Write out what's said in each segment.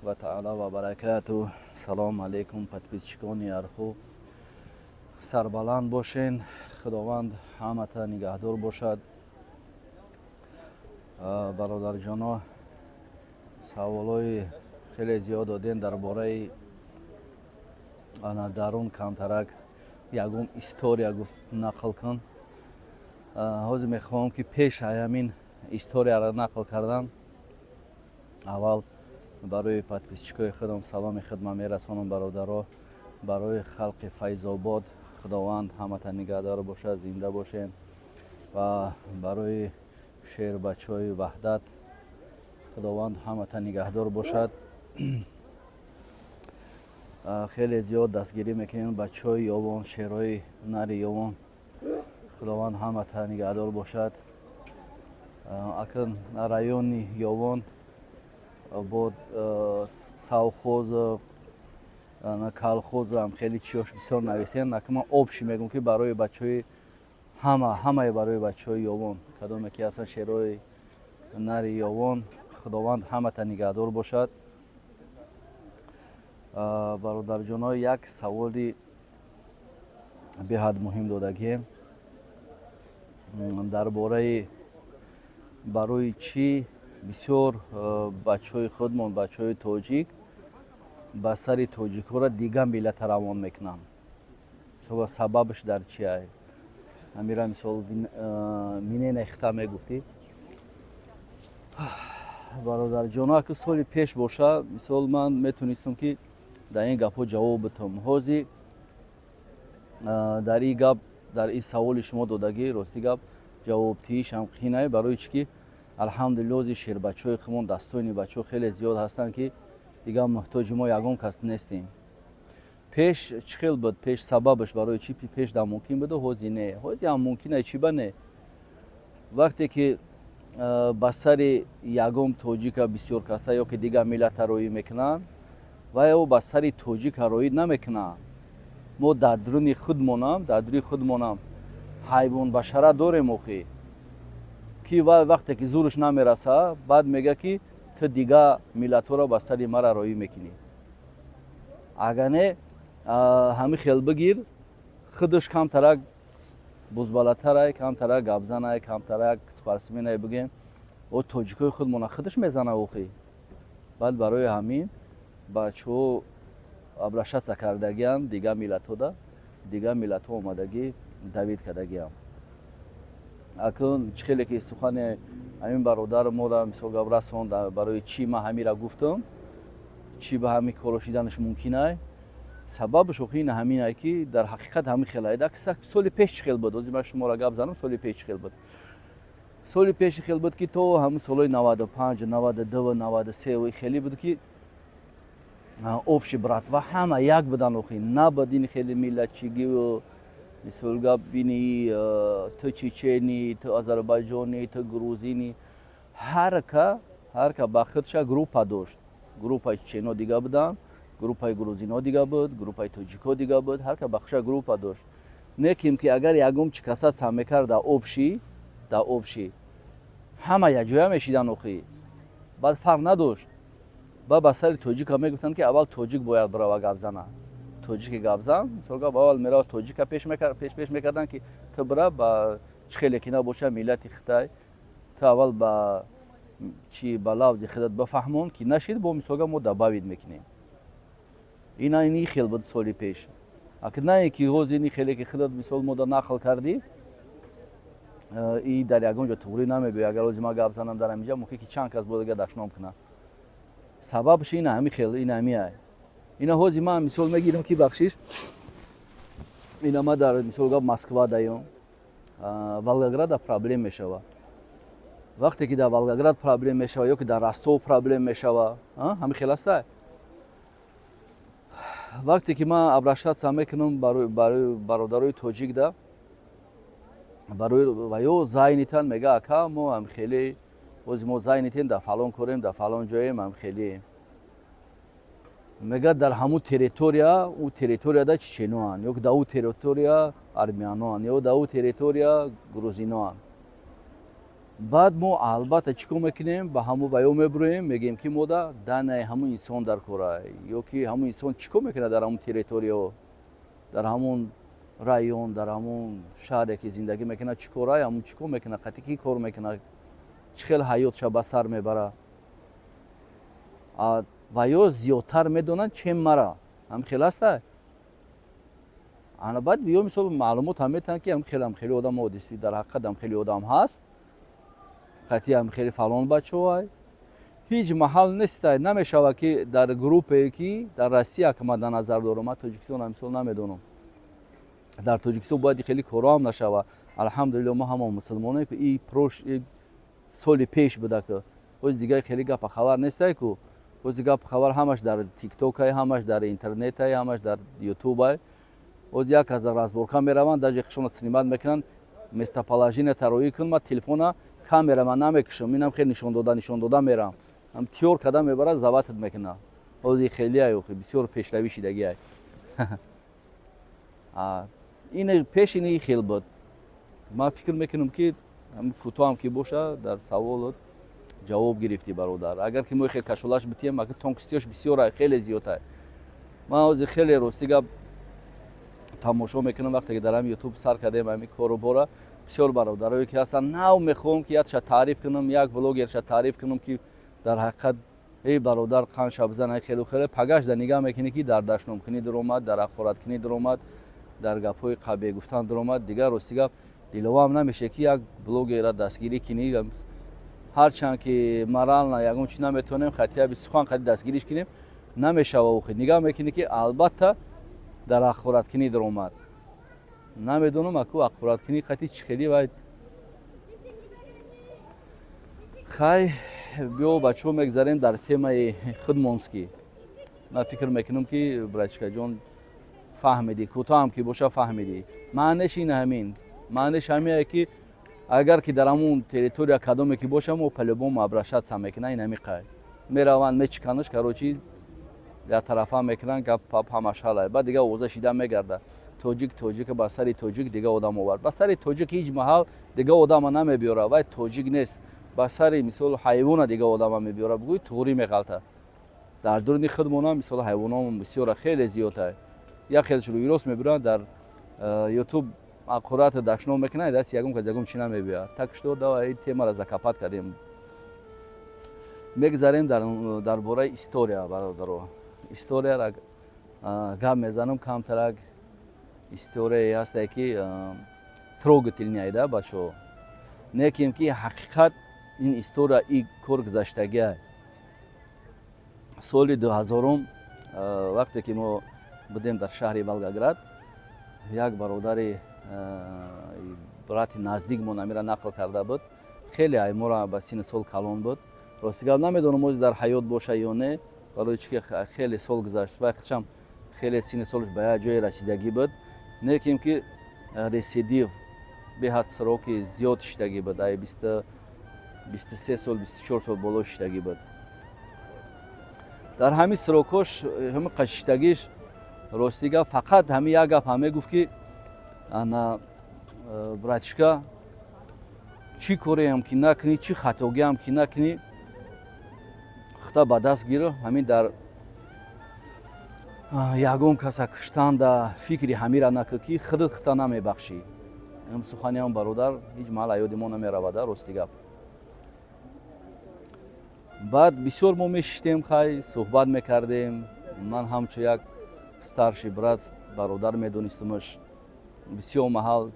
Ва таала ва баракату. Салому алейкум, подписчикони Арху, сарбаланд бошен, Худованд ҳамата нигаҳдор бошад. Бародарҷоно, саволҳои хеле зиёд додем дар бораи ана дарун. Камтарак ягон история гуфт, нақл кун. Ҳозир мехоҳам, ки пеш ҳамин историяро нақл кардан, аввал барои подписчикои худам саломи хидмат мерасонам. Бародаро, барои халқи Файзобод, Худованд ҳамата нигаҳдор бошад, зинда бошем, ва барои шербачаҳои Ваҳдат, Худованд ҳамата нигаҳдор бошад. Хеле зиёд дастгирӣ мекунем бачаҳои Ёвон, шерҳои нари Ёвон, Худованд ҳамата нигаҳдор бошад. Акн райони Ёвон бо совхоз, колхозам хеле чиёш бисёр нависем. Ака, ман общий мегӯм, ки барои бачаҳои ҳама, ҳамаи барои бачаҳои Ёвон, кадоме ки ҳастан, шерҳои нари Ёвон, Худованд ҳамата нигаҳдор бошад. Бародарҷоно, як саволи беҳад муҳим додагием дар бораи барои чӣ бисёр бачаҳои худмон, бачаҳои тоҷик, ба сари тоҷикҳоро дигар миллата равон мекунанд, сабабаш дар чия? Амира, мисол, минена хита мегуфтӣ. Бародарҷоно, ака, соли пеш боша, мисол, ман метонистам, ки дар ин гапҳо ҷавоб битам. Ҳозир дар ин гап, дар ин саволи шумо додагӣ, рости гап, ҷавобдиҳишам қинае. Барои чӣ ки, алҳамдулилло, ҳозир шербачаҳои худмон, дастони бачаҳо хеле зиёд ҳастанд, ки дигар муҳтоҷи мо ягон кас нестем. Пеш чӣ хел буд? Пеш сабабаш барои чӣ пеш да мумкин буду ҳозир не? Ҳозир ҳам мумкин е, чӣ ба не? Вақте ки ба сари ягон тоҷика бисёр каса ё ки дигар миллата роӣ мекунанд, ва ё ба сари тоҷика роӣ намекунанд, мо дар дуруни худмонам, дар дуруни худмонам ҳайвонбашара дорем охи, ки вақте ки зураш намераса, баъд мега, ки ту дигар миллатҳоро ба сари мара роӣ мекунӣ. Агар не, ҳамин хел бигир, худаш камтарак бузбалатарай, камтарак гапзанай, камтарак спортсменай, бигем, о тоҷикои худмона худаш мезана охи. Баъд барои ҳамин бачаҳо обращаться кардагиам дигар миллатҳода, дигар миллатҳо омадагӣ давид кардагиам. Акун чӣ хеле ки сухани ҳамин бародари моро, мисол, гап расонд, барои чӣ ман ҳамира гуфтам, чӣ ба ҳамин коро шиданаш мумкин ай, сабабаш охи ин ҳаминае, ки дар ҳақиқат ҳамин хел ай. Соли пеш чӣ хел буд? Ҳозир ман шуморо гап занам, соли пеш чӣ хел буд? Соли пеш хел буд, ки то ҳамин солҳои 95, 92, 93 хеле буд, ки общий братва, ҳама як будан охи, набуд ин хеле миллатчигиву, мисол гап, бини, ту чечени, ту озарбайҷонӣ, ту грузини. Ҳар ка ба худша группа дошт. Группаи чечено дига буданд, группаи грузино дига буд, группаи тоҷико дига буд, ҳар ка ба худша группа дошт. Неким ки агар ягон чи касад сам мекард, дар общий ҳама якҷоя мешидан охи, баъд фарқ надошт. Баъд ба сари тоҷика мегуфтанд, ки аввал тоҷик бояд бирава гап зана, тоҷики гапзан, мисол гап, аввал мерава, тоҷика пеш пеш мекарданд, ки ту бира, ба чӣ хеле ки набоша, миллати хитай, ту аввал ба чи ба лавзи худат бафаҳмон, ки нашид, бо мисолга мо добавить мекунем. Ина ини хел буд соли пеш. Аки на ки ҳозир ини хеле ки худат, мисол, мода нақл кардӣ, и дар ягон ҷо туғрӣ намебиёй. Агар ҳозир ман гап занам дар ҳаминҷа, мумкин ки чанд кас бо дига дашном кунад. Сабабш ина ҳами хел, ина ҳами ай. Ина ҳозир ман мисол мегирам, ки, бахшиш, ина ма дар, мисол гап, Москва даём, Волгограда проблем мешава. Вақте ки дар Волгоград проблем мешава ё ки дар Ростов проблем мешава, ҳами хел аста. Вақте ки ман обращаться мекунам барои бародарои тоҷик да барои ва ё занятан, мега: «Ака, мо ҳам хеле бози мо занятем, дар фалон корем, дар фалон ҷоем, ҳам хеле». Мега, дар ҳамун территория, ӯ территорияда чеченоанд, ё ки дар ӯ территория армяноанд, ё дар ӯ территория грузиноанд. Баъд мо албатта чӣ кор мекунем? Ба ҳамун ваё мебуроем, мегӯем, ки мода данные ҳамун инсон дар кора, ё ки ҳамун инсон чӣ кор мекунад дар ҳамун территорияо, дар ҳамун район, дар ҳамун шаҳре ки зиндагӣ мекунад, чӣ корай, ҳамун чӣ кор мекунад, қати кӣ кор мекунад, чӣ хел ҳаётша ба сар мебарад. Ва ё зиёдтар медонанд, чем мара. Ҳам хел аста. Ана баъд ё мисол маълумот ҳам метаҳанд, ки ҳам хелам хеле одам одиси, дар ҳақиқат ҳам хеле одам ҳаст, қати ҳам хеле фалон бачаҳоай. Ҳеҷ маҳал нестай, намешавад, ки дар группае, ки дар Россия, ки ман дар назар дорам, ман Тоҷикистон мисол намедонам, дар Тоҷикистон бояд хеле корҳо ҳам нашавад. Алҳамдулилло, мо ҳама мусулмонем, ки и прош соли пеш буда, ки боз дигар хеле гапа хабар нестай, ку боз гап хабар ҳамаш дар Тиктокай, ҳамаш дар интернетай, ҳамаш дар Ютубай. Боз як аз разборка мераванд, даже хишона снимать мекунанд, местоположение тароӣ кун, ма телефона камера ман намекушам, инам хеле нишон дода, нишон дода мерам, ҳам тиёр карда мебарад, заватат мекунад. Ҳозир хеле охи бисёр пешравӣ шидагиай. Ин пеш ини хел буд. Ман фикр мекунам, ки кӯтоҳам ки боша, дар саволот ҷавоб гирифтӣ, бародар. Агар ки мо хел кашолаш битием, ака, тонкостиёш бисёр, хеле зиёдтай. Ман ҳозир хеле, рости гап, тамошо мекунам. Вақте ки дар ҳами Ютуб сар кардем ҳами кору бора, бисёр бародарое ки ҳастанд, нав мехоҳам, ки якша таъриф кунам, як блогерша таъриф кунам, ки дар ҳақиқат, эй бародар, қанша бизан, хелу хеле пагаш да нигаҳ мекунӣ, ки дар дашномкунӣ дуромад, дар ҳақораткунӣ дуромад, дар гапҳои қабеҳ гуфтан дуромад. Дигар, рости гап, диловаам намешавад, ки як блогера дастгирӣ кунӣ. Ҳарчанд ки морально ягон чи наметавонем, хатияби сухан қади дастгириш кунем, намешава. Охи нигаҳ мекунӣ, ки албатта дар ҳақораткунӣ дуромад. Намедонам, аку ҳақораткунӣ қати чӣ хели вай. Хай, биё, бачаҳо, мегзарем дар темаи худмонский. Ман фикр мекунам, ки, братишкаҷон, фаҳмидӣ, кӯтоҳам ки боша, фаҳмидӣ. Маънеш ин ҳамин, маънеш ҳамие, ки агар ки дар ҳамун территория кадоме ки боша, мо по-любому обращаться мекунад. Ин ҳами қай мераванд, мечиканаш, короче, як тарафа мекунанд, гап пап ҳамаш ҳалай. Баъд дига овоза шида мегарда: тоҷик тоҷика ба сари тоҷик дига одам овард. Ба сари тоҷик ҳеҷ маҳал дига одама намебиёра, вай тоҷик нест. Ба сари, мисол, ҳайвона дига одама мебиёра, бугӯй, туғрӣ меғалта. Дар дуруни худмона, мисол, ҳайвоном бисёра, хеле зиёдта, як хелш рӯйрост мебиранд, дар Ютуб ҳақората дашном мекунанд, даст ягон кас ягон чи намебиёяд. Так что давай, темара закапать кардем, мегзарем дар бораи история. Бародаро, историяра гап мезанам камтарак. Историяе ҳастае, ки трогательный да, бачаҳо, некем ки ҳақиқат ин история и кор гузаштагиа. Соли 2000-ум, вақте ки мо будем дар шаҳри Волгоград, як бародари, брати наздикмон амира нақл карда буд. Хеле аймора ба синну сол калон буд. Рости гап, намедонам, ози дар ҳаёт боша ё не, барои чи ки хеле сол гузашт. Вақтшам хеле синну солш ба як ҷое расидагӣ буд, неким ки рецидив, беҳад сроки зиёд шидагӣ буд, ай 23 сол, 24 сол боло шидагӣ буд. Дар ҳамин срокош, ҳамин қашиштагиш, рости гап, фақат ҳамин як гап ҳам мегуфт, ки ана, братишка, чӣ кореам ки накунӣ, чӣ хатогиам ки накунӣ, худта ба даст гир. Ҳамин дар ягон каса куштанда фикри ҳамира накун, ки худат худта намебахшӣ. Ин сухани ҳам бародар ҳеҷ маҳал аёди мо намеравада, рости гап. Баъд бисёр мо мешиштем, хай, суҳбат мекардем. Ман ҳамчун як старший брат, бародар медонистумаш. Бисёр маҳал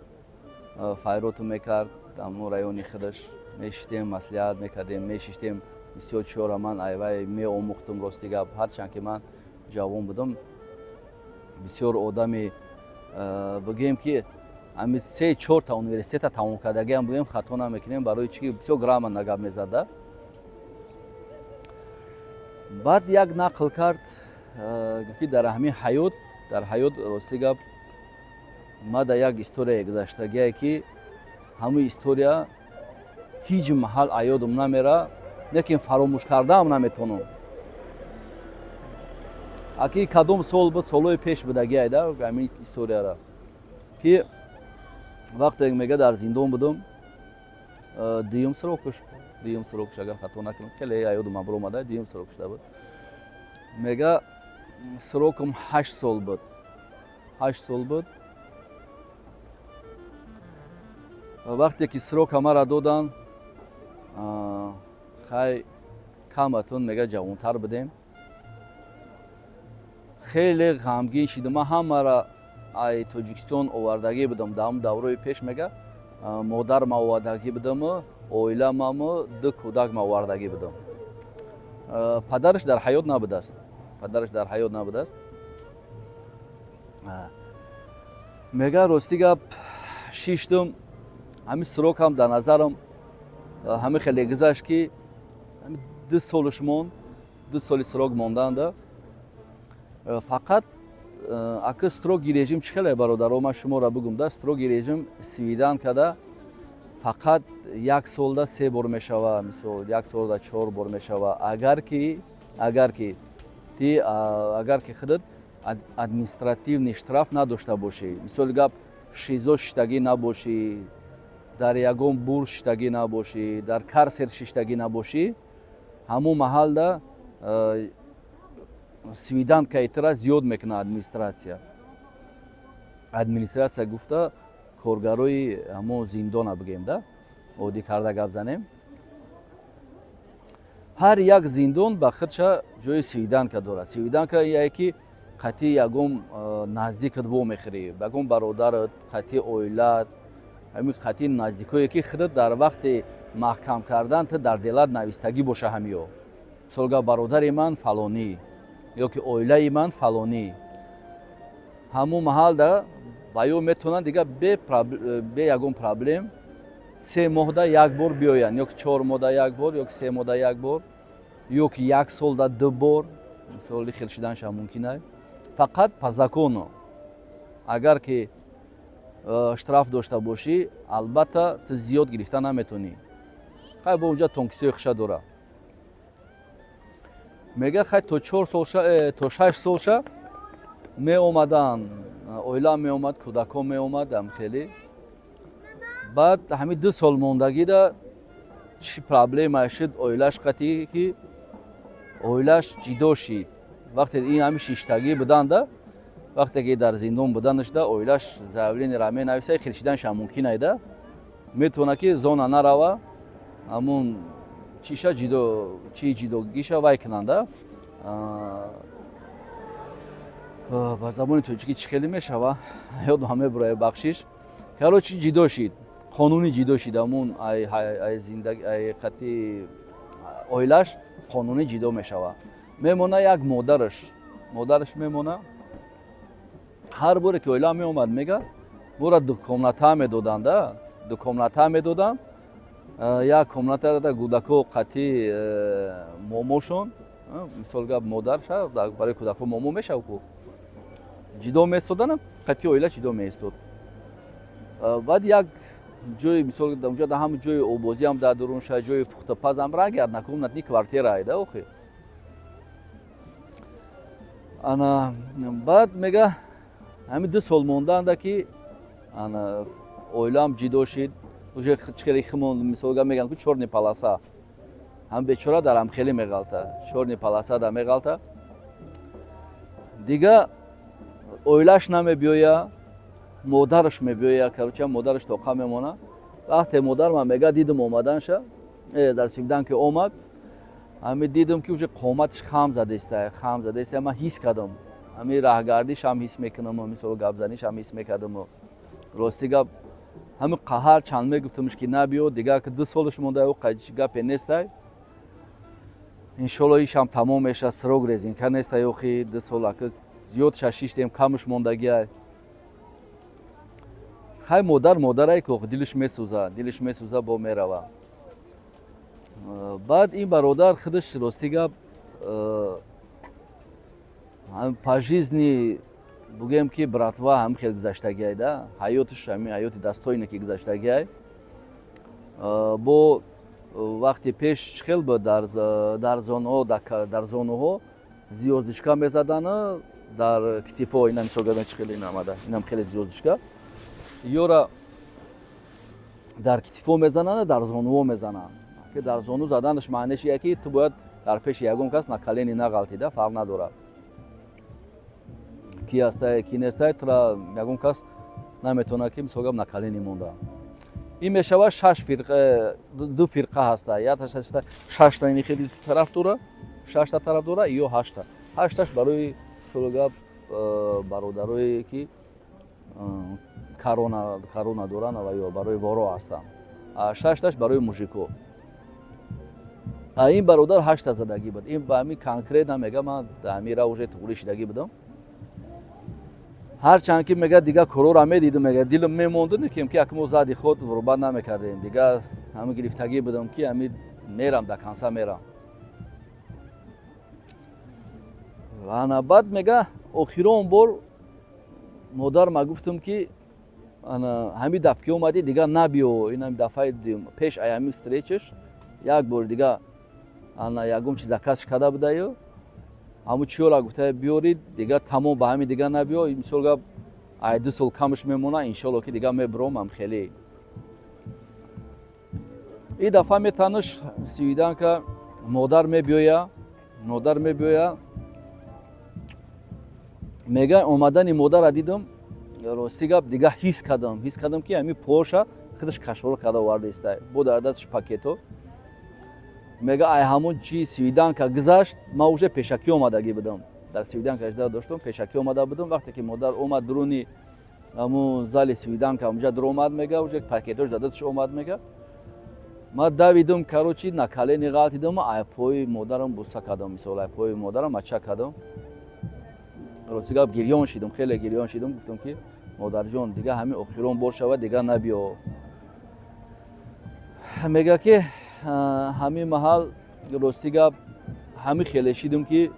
файроту мекард, ҳамон райони худаш мешиштем, маслиҳат мекардем, мешиштем. Бисёр чиёра ман айвай меомӯхтум, рости гап. Ҳарчанд ки ман ҷавон будам, бисёр одами, бигӯем, ки ҳами се чорта университета тамом кардагиам бигӯем, хато намекунем, барои чи ки бисёр грамотно гап мезада. Баъд як нақл кард, ки дар ҳамин ҳаёт, дар ҳаёт, рости гап, ма дар як историяе гузаштагие, ки ҳамун история ҳеҷ маҳал аёдам намера, лекин фаромӯш кардаам наметавонам. Аки кадом сол буд, солҳои пеш будагиай да ҳамин историяра, ки вақте мега дар зиндон будум. Дуюм срокуш, дуюм срокуш, агар хато накунам, хеле ёдум баромада, дуюм срок шуда буд. Мега, срокум 8 сол буд, 8 сол буд. Вақте ки срока мара додан, хай, каматун, мега, ҷавонтар будем, хеле ғамгин шидам. Ман ҳамара ай Тоҷикистон овардагӣ будам дар ҳам даврои пеш. Мега, модарма овардагӣ будаму оиламаму ду кӯдакма овардагӣ будам. Падараш дар ҳаёт набудааст, падараш дар ҳаёт набудааст. Мега, рости гап, шиштум, ҳамин срокам дар назарам ҳамин хеле гузашт, ки 2 солаш монд, 2 соли срок монданда фақат. Ака, строгий режим чӣ хеле, бародаро, ман шуморо бигум да, строгий режим свиданкада фақат як солда се бор мешава, мисол, як солда чор бор мешава, агар ки ти, агар ки худат административный штраф надошта бошӣ, мисоли гап, ШИЗО шиштагӣ набошӣ, дар ягон бур шиштагӣ набошӣ, дар карцер шиштагӣ набошӣ, ҳамун маҳалда свиданкаи тира зиёд мекунад администрация. Администрация гуфта, коргарои ҳамон зиндона бигем да, оддӣ карда гап занем. Ҳар як зиндон ба худша ҷои свиданка дорад. Свиданка яе ки қатъи ягон наздикат вомехӯрӣ, ягон бародарат, қатъи оилат, ҳамин қатъи наздикое, ки худат дар вақти маҳкам кардан ту дар делат навистагӣ боша ҳамиё. Мисолга, бародари ман фалонӣ ё ки оилаи ман фалонӣ, ҳамун маҳалда ба ё метавонанд дига бе ягон проблем 3 моҳда як бор биёянд, ё ки 4 моҳда як бор, ё ки 3 моҳда як бор, ё ки як солда ду бор. Мисоли, хел шиданашам мумкин ай. Фақат по закону, агар ки штраф дошта бошӣ, албатта, ту зиёд гирифта наметавонӣ. Хай, бо унҷа тонкисиҳои хуша дора. Мега, хай, то 4 солша, то 6 солша меомаданд, оила меомад, кӯдакҳо меомад хеле. Баъд ҳамин 2 сол мондагида чӣ проблема шуд оилаш қатӣ, ки оилаш ҷидо шид. Вақте ин ҳамин шиштагӣ буданда, вақте ки дар зиндон буданашда, оилаш заявлениеро менависа, хел шиданашам мумкин айда, метавона ки зона нарава, ҳамун чиша ҷидо, чи ҷидогиша вай кунанда. Ба забони тоҷикӣ чӣ хеле мешава, ёдам мебурая, бахшиш. Короче, ҷидо шид, қонунӣ ҷидо шид. Ҳамун ай қати оилаш қонунӣ ҷидо мешава. Мемона як модараш, модараш мемона. Ҳар боре ки оила меомад, мега, мора ду комната медоданда, ду комната медоданд. Як комната кӯдако қатъи момошон, мисол гап, модарша барои кӯдакҳо момо мешав ку, ҷидо меистоданам, қатъи оила ҷидо меистод. Баъд як ҷои, мисол, унҷа ҳам ҷои обозиам дар дурунша, ҷои пухтапазам, ранги однокомнатный квартира айда охи. Ана, баъд мега, ҳамин 2 сол мондаанда, ки ана оилаам ҷидо шид, уже хеле химон, мисол гап, мегӯянд ку, чёрный полоса, ҳам бечора дар ҳам хеле меғалта, чёрный полоса да меғалта. Дига оилаш намебиёя, модараш мебиёя. Короче, модараш тоқа мемона. Вақте модарма, мега, дидим омаданша, дар свиданка омад, ҳами дидим, ки уже қоматиш хам задеста, хам задеста. Ман ҳис кардам, ҳами раҳгардишам ҳис мекунам, мисол, гапзанишам ҳис мекардам. Рости гап, ҳами қаҳар чанд мегуфтамш, ки набиё дигар, ки 2 солаш монда, гапе нестай, иншолло, ишам тамом мешад, срок резинка нестай. Охи, 2 сол ака зиёд шашиштем, камш мондагиай. Хай, модар модарай ко, дилиш месӯза, дилиш месӯза, бо мерава. Баъд ин бародар худаш, рости гап, по жизни бугем, ки братва, ҳам хел гузаштагиай да, ҳаёташ ҳами ҳаёти достойне ки гузаштагиай. Бо вақти пеш хел буд, дар зонаҳо, дар зонуҳо звёздочка мезадан, дар китифо. Ина, мисол, гап, чи хеле ин омада, инам хеле звёздочка ёра. Дар китифо мезананд, дар зонуво мезананд, ки дар зону заданаш маънеш ия, ки ту бояд дар пеши ягон кас на колени нағалтида, фарқ надорад, ки ҳастай, ки нестай, тура ягон кас наметавонад, ки мисол гап, на колени монда. Ин мешавад шаш фирқа, ду фирқа ҳаста, якташ шашта, ини хели тараф дора, шашта тараф дора ё ҳашта. Ҳашташ барои, мисол гап, бародарое, ки корона доранд ва ё барои воро ҳастанд, шашташ барои мужико. Ин бародар ҳашта задагӣ буд. Ин ба ҳамин конкретно мега, ман ҳамира уже туғрӣ шидагӣ будам. Ҳарчанд ки, мега, дига корора медидим, мега, дилам мемонду, некем ки акмо зади худ вурбат намекардем. Дига ҳами гирифтагӣ будам, ки ҳами мерам, до конца мерам. Ана баъд, мега, охирон бор модар ма гуфтам, ки ана ҳами даф ки омадӣ, дига набиё. Ин дафъаи пеш ай ҳами встречаш як бор дига ана ягон чи заказ карда будаю, ҳамун чиёра гуфта биёрид, дига тамом, ба ҳами дига набиё. Мисол гап, ай 2 сол камаш мемона, иншолло, ки дига мебиромам. Хеле и дафъа метанаш свиданка, модар мебиёя, модар мебиёя. Мега, омадани модара дидам, рости гап, дига ҳис кардам, ҳис кардам, ки ҳами поша худаш кашола карда оварда иста бо дар дасташ пакето. Мега, ай ҳамун чи свиданка гузашт, ман уже пешакӣ омадагӣ будам, дар свиданка жда доштам, пешакӣ омада будам. Вақте ки модар омад, дуруни ҳамун зали свиданка унҷа дуромад, мега, уже пакетош дар дасташ омад. Мега, ман давидум, короче, на колени ғалтидам, ай пои модарам буса кардам, мисол, ай пои модарам мача кардам. Рости гап, гирён шидам, хеле гирён шидам. Гуфтам, ки модарҷон, дига ҳамин охирон бор шавад, дига набиё. Мега, ки ҳамин маҳал, рости гап, ҳамин хеле шидам, ки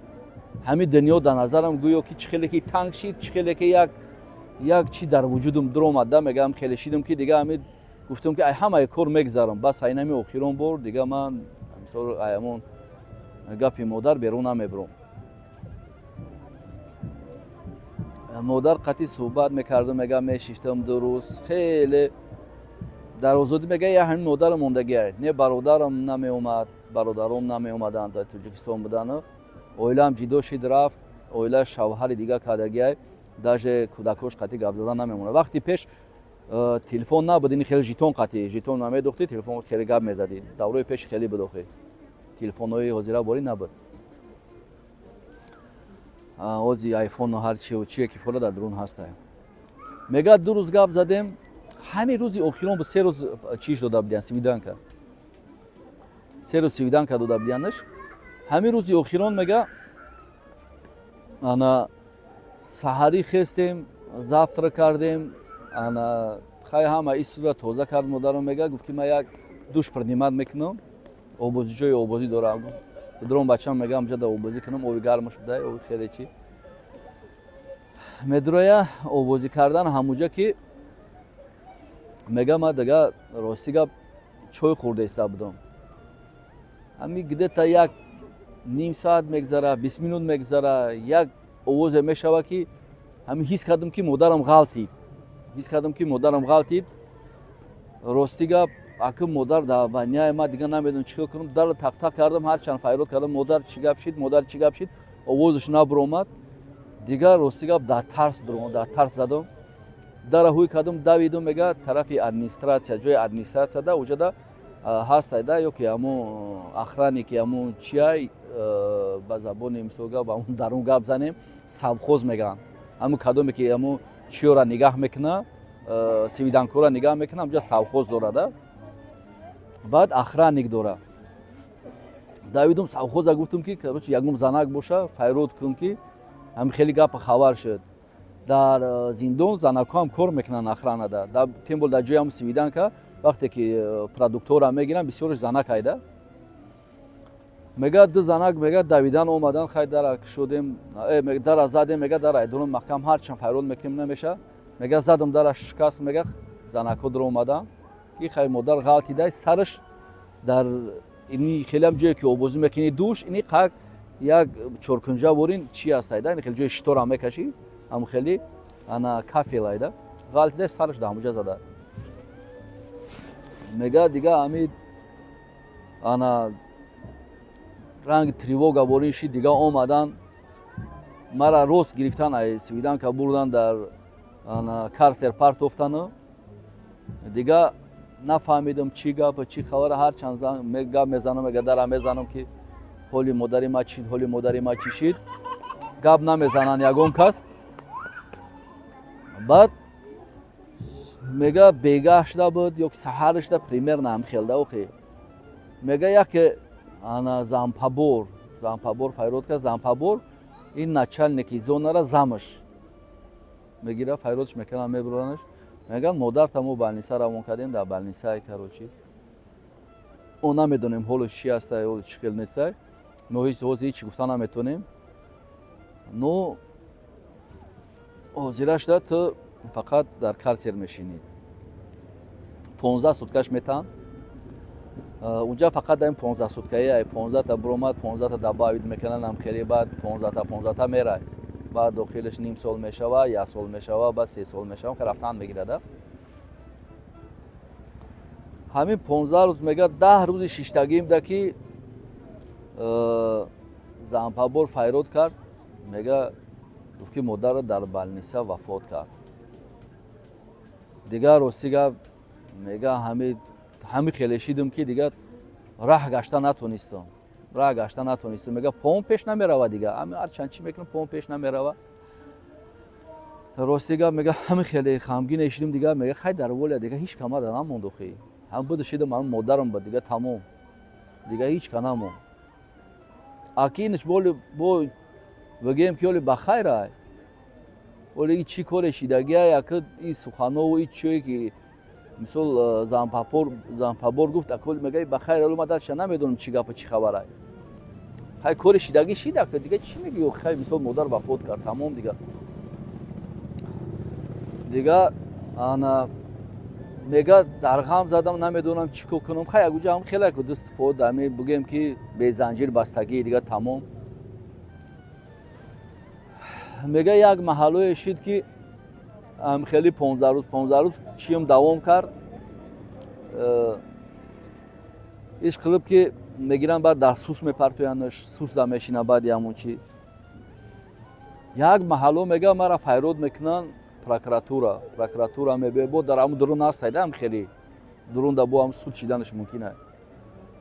ҳамин дунё дар назарам гӯё ки чӣ хеле ки танг шид, чӣ хеле ки як чи дар вуҷудам дуромад да. Мега, хеле шидам, ки дига ҳамин гуфтам, ки ай ҳамаи кор мегзарам, бас айн ҳамин охирон бор дига ман, мисол, ай ҳамон гапи модар берун намебурам. Модар қатъи суҳбат мекардам, мега, мешиштам 2 рӯз хеле дар озодӣ. Мега, я ҳамин модарам мондагиай, не бародарам намеомад, бародаром намеомаданд, дар Тоҷикистон будану оилаам ҷидо шид, рафт, оила шавҳари дига кардагиай, даже кӯдакош қатъи гап задан намемонад. Вақти пеш телефон набуд, ини хеле жетон, қатъи жетон намедохтӣ, телефон хеле гап мезадӣ. Даврои пеш хеле буд охи, телефонҳои ҳозира борӣ набуд. Ози айфону ҳарчи чие ки фола дар дурун ҳаста. Мега, 2 рӯз гап задем. Ҳамин рӯзи охирон буд, 3 рӯз чиш дода будиян, свиданка, 3 рӯз свиданка дода будиянаш. Ҳамин рӯзи охирон, мега, ана саҳарӣ хестем, завтрак кардем, ана хай ҳама исра тоза кард модарам. Мега, гуфт, ки ман як душ принимать мекунам, обозӣ, ҷои обозӣ дорам, дрон бачам, мега, амҷа да обозӣ кунам, оби гармаш будай, оби хеле чи медуроя обозӣ кардан ҳамуҷа, ки мега, ма дига, рости гап, чой хӯрда иста будам. Ҳами где-то як ним соат мегзара, 20 минут мегзара, як овозе мешава, ки ҳами ҳис кардам, ки модарам ғалтид, ҳис кардам, ки модарам ғалтид. Рости гап, аки модар дар ваняи ма, дига намедонам чӣ кор кунам. Дарро тақтақ кардам, ҳарчанд файрод кардам: «Модар, чӣ гап шид? Модар, чӣ гап шид?» Овозаш набуромад. Дигар, рости гап, дар тарс, дар тарс задам, дара ҳуй кардам, давидум, мега, тарафи администратсия, ҷои администратсия да уҷада ҳастай да, ё ки ҳамун охранники, ҳамун чиай, ба забони, мисол гап, ҳамун дарун гап занем, совхоз мегӯянд, ҳамун кадоме ки ҳамун чиёра нигаҳ мекуна, свиданкора нигаҳ мекуна, ҳамҷа совхоз дорада, баъд охранник дора. Давидум совхоза, гуфтум, ки короче, ягон занак боша, файрод кун, ки ҳами хеле гапа хабар шуд. Дар зиндон занакҳо ҳам кор мекунанд охранада, тем более дар ҷои ҳам свиданка, вақте ки продуктора мегиранд, бисёрш занак айда. Мега, ду занак, мега, давидан омадан. Хай, дара кушодем, дара задем. Мега, дара айдурун маҳкам, ҳарчанд файрод мекунем, намеша. Мега, задам, дара шикаст. Мега, занакҳо дур омадан, ки хай, модар ғалтидай, сараш дар ини хелеам ҷое ки обозӣ мекунӣ, душ, ини қак як чоркунҷа ворин чи астайда, ини хеле ҷои шитора мекашӣ, ҳамн хеле ана кафелайда, ғалтидай, сараш дар ҳамуҷа зада. Мега, дига ҳами ана ранги тревога ворин шид. Дига омадан, мара рост гирифтан, ай свиданка бурдан, дар ана карцер партофтану дига нафаҳмидам, чӣ гап, чӣ хабар. Ҳарчанд гап мезанам, мега, дара мезанам, ки ҳоли модари ма чӣ, ҳоли модари ма чӣ шид, гап намезананд ягон кас. Баъд, мега, бегаҳ шуда буд ё ки саҳар шуда, примерно ҳам хелда охи. Мега, яке ана зампабор файрод кард. Зампабор ин начальники зонара замаш мегира, файродш мекунам, мебуранаш. Меган, модарта мо больница равон кардем, дар больницаи, короче, мо намедонем, ҳоло чӣ ҳастай, ҳоло чӣ хел нестай, мо ҳеҷ ҳозир ҳеҷ гуфта наметонем. Но ҳозира шуда, ту фақат дар карцер мешинӣ. 15 суткаш метаҳанд унҷа, фақат дар ин 15 суткаи ай 15-та буромад, 15-та добавить мекунанд ам хеле. Баъд 15-та, 15-та мерай, баъд дохилаш ним сол мешава, як сол мешава, баъд 3 сол мешава, рафтан мегирада. Ҳамин 15 рӯз, мега, 10 рӯзи шиштагиимда ки зампабор файрод кард. Мега, гуфт, ки модарро дар больница вафот кард. Дигар, рости гап, мега, ҳами хеле шидам, ки дигар раҳ гашта натонистам, раҳ гашта натонистам. Мега, пом пеш намерава дига, ҳарчанд чӣ мекунам, пом пеш намерава. Рости гап, мега, ҳами хеле ғамгин шидам. Дига, мега, хай, дар воля дига ҳеҷ камада намонд охи. Ҳам буду шидам, ҳам модарам буд, дига тамом, дига ҳеҷ ка намонд. Акинш боли бо бигӯем, ки оли ба хайр ай, оли чӣ коре шидагиай. Ака, и суханову и чие, ки мисол зампабор гуфт, аколи, мега, ба хайр, оли ма дальше намедонам, чӣ гапа, чӣ хабарай. Хай, кори шидагӣ шид, ака, дига чӣ мегӯӣ? Хай, мисол, модар вафот кард, тамом. Дига ана, мега, дар ғам задам, намедонам, чӣ кор кунам. Хай, ягуҷа ҳам хеле ку дӯст по дами, бигӯем, ки безанҷир бастагӣ, дига тамом. Мега, як маҳаллое шид, ки хеле 15 рӯз, 15 рӯз чиам давом кард. Иш қилиб, ки мегиранд, баъд дар сус мепартоянаш, сус да мешина. Баъди ҳамон чи як маҳалло, мега, мара файрод мекунанд прокуратура мебиёд. Бо дар ҳамун дурун ҳастайда, ҳам хеле дурунда бо ҳам суд шиданаш мумкин ай.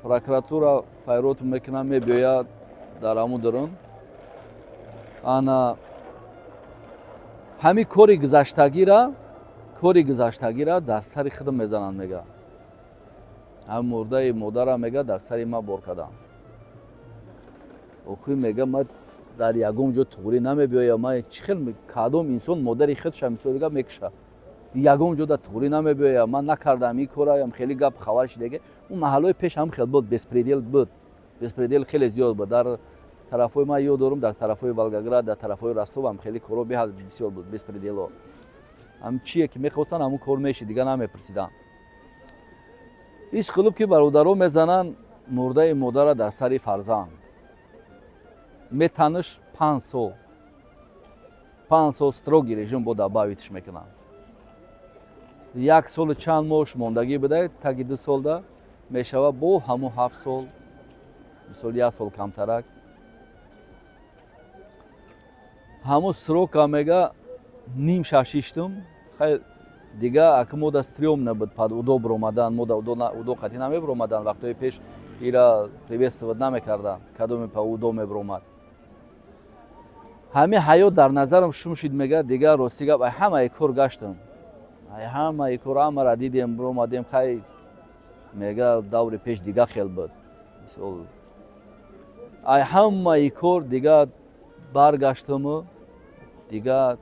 Прокуратура файрод мекунанд, мебиёяд дар ҳамун дурун. Ана ҳамин кори гузаштагира дар сари худам мезананд. Мега, ҳамин мурдаи модарам, мега, дар сари ман бор кардам. Охир, мега, ман дар ягон ҷо туғрӣ намебиёям. Ман чӣ хел, кадом инсон модари худша, мисол, гап мекуша? Ягон ҷо дар туғрӣ намебиёям, ман накардам ин кораям. Хеле гап хабар шидаге. Он маҳаллои пеш ҳам хел буд, беспредел буд, беспредел хеле зиёд буд дар тарафҳои, ман ёд дорам, дар тарафҳои Волгоград, дар тарафҳои Ростов ҳам хеле корҳо беҳад бисёр буд, беспредело. Ҳам чие ки мехостанд, ҳамун кор мешид, дига намепурсиданд. Иш қилуб, ки бародаро мезананд мурдаи модара дар сари фарзанд, метаниш 5 сол, 5 сол строгий режим бо добавитьш мекунанд. Як солу чанд моҳ мондагӣ будай, таги 2 солда мешава, бо ҳамун 7 сол, мисол, як сол камтарак. Ҳамун срока, мега, ним шашиштум. Хай, дига ака мода стрёмно буд под УДО биромадан. Мода УДО қатъӣ намебиромадан. Вақтҳои пеш ира приветствовать намекарданд, кадоме па УДО мебиромад. Ҳамин ҳаёт дар назарам шум шид. Мега, дигар, рости гап, ай ҳамаи кор гаштам, ай ҳамаи кор ҳамара дидем, биромадем. Хай, мега, даври пеш дига хел буд. Мисол, ай ҳамаи кор дига баргаштаму дига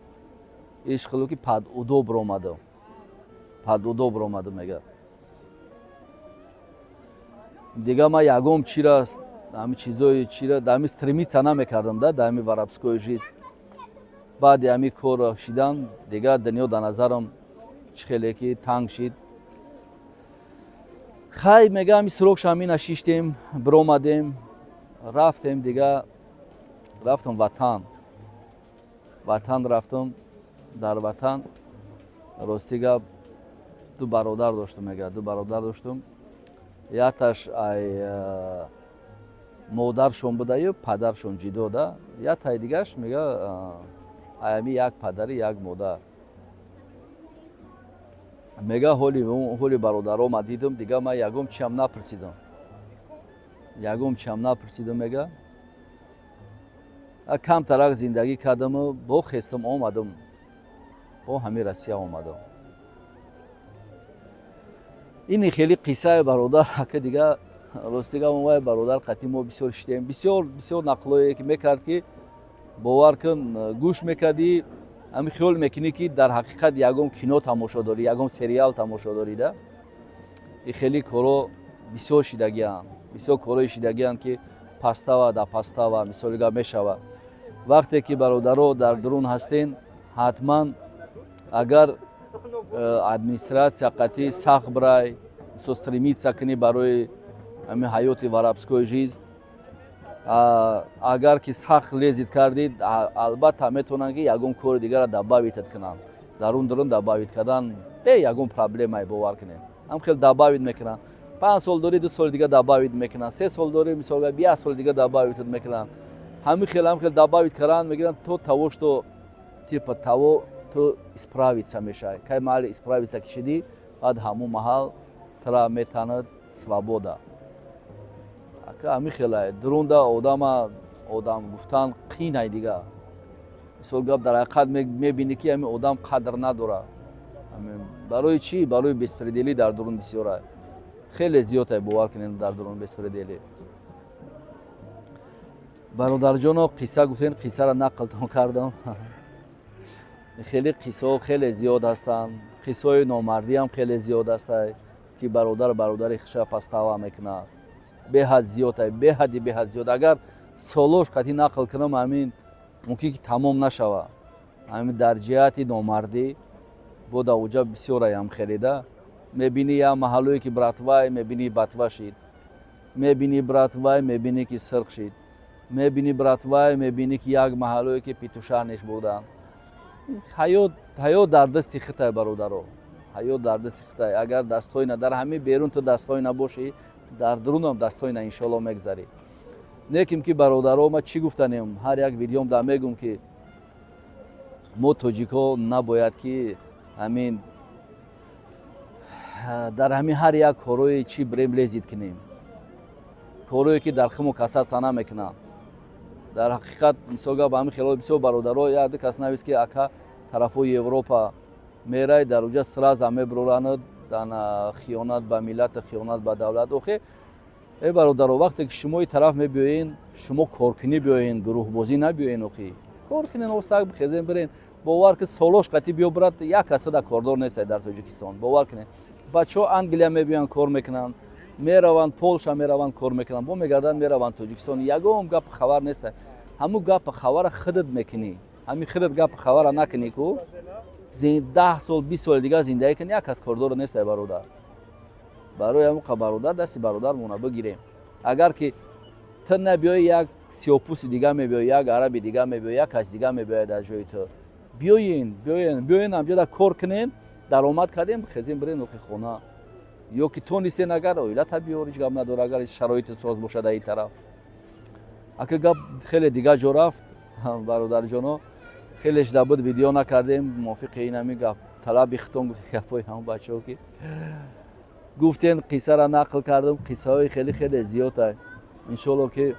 ишқилу ки под УДО биромадам, под УДО биромадам. Мега, дига ман ягон чира, ҳами чизои чира дар ҳами стремиться намекардам, да, дар ҳами воровской жизнь. Баъди ҳами кор шидан, дига дунё дар назарам чӣ хеле ки танг шид. Хай, мега, ҳами срокша ҳамина шиштем, биромадем, рафтем. Дига рафтам ватан, ватан рафтам. Дар ватан, рости гап, Ду бародар доштум, мега, ду бародар доштум, якташ ай модаршон будаю, падаршон ҷидо да, яктаи дигаш, мега, аями як падари, як модар. Мега, ҳоли бародаро ма дидум, дига ман ягон чиам напурсидам, ягон чиам напурсидам. Мега, камтарак зиндагӣ кардаму бо хестам, омадам, бо ҳамин Россия омадам. Ини хеле қиссаи бародар. Ака, дига ростига, вай бародар қатъи мо бисёр шидем, бисёр бисёр нақлое ки мекард, ки бовар кун, гӯш мекардӣ, ҳамин хиёл мекунӣ, ки дар ҳақиқат ягон кино тамошо дорӣ, ягон сериал тамошо дорӣ да. И хеле коро бисёр шидагианд, бисёр корои шидагианд, ки подстава да подстава, мисоли гап, мешавад. Вақте ки, бародаро, дар дурун ҳастен, ҳатман агар администратсия қатъи сахт бирай, мисол, стремиться кунӣ барои ҳамин ҳаёти воровской жизнь, агар ки сахт лезить кардид, албатта метавонанд, ки ягон кори дигарро добавить кунанд. Дар он дурун добавить кардан бе ягон проблемае, бовар кунед, ҳам хел добавить мекунанд. 5 сол дорӣ, 2 соли дига добавить мекунанд, 3 сол дорӣ, мисол, як соли дига добавить мекунанд. Ҳамин хел, ҳам хел добавить кардан мегиранд то того, что типа того ту исправиться мешавӣ. Кай маҳалли исправиться ки шидӣ, баъд ҳамун маҳал тра метанад свобода. Ака, ҳамин хелае дурунда одама одам гуфтан қинай. Дига, мисол гап, дар ҳақиқат мебинӣ, ки ҳамин одам қадр надорад. Барои чӣ? Барои беспредел ӣ дар дурун бисёра, хеле зиёдае, бовар кунед, дар дурун беспредел ӣ. Бародарҷоно, қисса гуфтен, қиссаро нақлтон кардам. Хеле қиссаҳо хеле зиёд ҳастанд, қиссаҳои номардиам хеле зиёд ҳастад, ки бародар бародари хиша подстава мекунад. Беҳад зиёд, беҳади беҳад зиёд. Агар солош қатъи нақл кунам, ҳамин мумкин ки тамом нашавад. Ҳамин дар ҷиҳати номардӣ бо давоҷа бисёраям хеледа. Мебинӣ, як маҳаллое ки братва й, мебинӣ, ботва шид, мебинӣ, братва й, мебинӣ, ки сирқ шид, мебинӣ, братва й, мебинӣ, ки як маҳаллое ки петуша неш бурданд. Ҳаёт, ҳаёт дар дасти хитай, бародаро, ҳаёт дар дасти хитай. Агар дастойна дар ҳамин берун ту дастойна бошӣ, дар дурунам дастойна, иншоалло, мегзарӣ. Неким ки, бародаро, ма чӣ гуфтанем? Ҳар як видеом да мегум, ки мо тоҷикҳо набояд ки ҳамин дар ҳамин ҳар як корои чӣ бирем, лезить кунем, корое ки дар химу касаться намекунанд. Дар ҳақиқат, мисол гап, ҳамин хело бисёр бародаро, як ду кас навист, ки ака, тарафҳои Европа мерай, дар уҷа сразу мебуроранд, хиёнат ба миллату хиёнат ба давлат. Охе, э бародаро, вақте ки шумо и тараф мебиёен, шумо коркунӣ биёен, гурӯҳбозӣ набиёен. Охи, кор кунен, осак бихезен, бирен. Бовар ки, солош қатӣ биё, брат, як касада кордор нестай дар Тоҷикистон, бовар кунед. Бачаҳо Англия мебиёянд, кор мекунанд, мераванд Полша, мераванд, кор мекунанд, бо мегарданд, мераванд Тоҷикистон. Ягон гап хабар неста. Ҳамун гапи хабара худат мекунӣ. Ҳамин худат гапи хабара накунӣ ку, 10 сол, 20 соли дигар зиндагӣ кунӣ, як кас кордор нестай, бародар. Барои ҳамн, бародар, дасти бародармона бигирем. Агар ки ту набиёӣ, як сиёҳпӯсти дига мебиёй, як араби дига мебиёй, як каси дига мебиёяд дар ҷои ту. Биёен, биёен, биёен, ҳамҷода кор кунен, даромад кардем, хезем, бирен охи хона. Ё ки то нистен, агар оилата биёр, ҳеҷ гап надора, агар шароити соз бошад дар ин тараф. Ака, гап хеле дигар ҷо рафт, бародарҷоно. Хеле шида буд, видео накардем. Мувофиқи ин ҳамин гап талаби хитон, гуфти гапҳои ҳамон бачаҳо ки гуфтен, қиссара нақл кардам. Қиссаҳои хеле хеле зиёд. Иншоалло, ки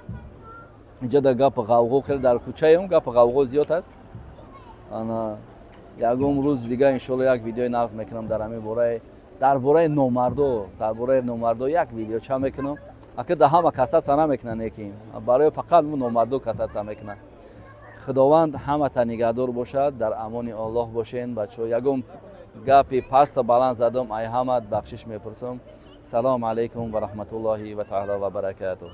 инҷа да гапи ғавғо хеле дар кӯчаем, гапи ғавғо зиёд аст. Ана ягон рӯз дига, иншоалло, як видеои нағз мекунам дар ҳамин бораи, дар бораи номардо, дар бораи номардо як видеоча мекунам. Ака, да ҳама касаться намекунанд, лекин барои фақат номардо касаться мекунанд. Худованд ҳамата нигаҳдор бошад, дар амони Оллоҳ бошен, бачаҳо. Ягон гапи паста баланд задам, ай ҳамат бахшиш мепурсам. Салому алайкум ва раҳматуллоҳи ва таала ва баракатуҳ.